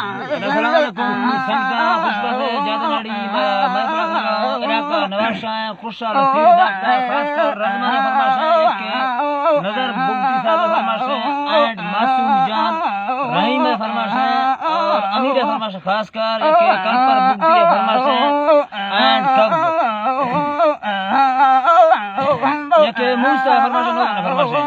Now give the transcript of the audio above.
السلام علیکم، سنگتاں، خوش بخت جادناڑی، مئے پروگرام علاقہ نواز شاہ، خوشحال سید آپتا، خاص کر رضمان فرمائش ہے کہ نظر بگٹی صاحب فرمائش ہے، اینڈ معصوم جان رحیم فرمائش ہے، اور امیر فرمائش، خاص کر کہ کل پر بگٹی فرمائش ہے، اینڈ کب یک موسیٰ فرمائش ہے، نوح فرمائش ہے۔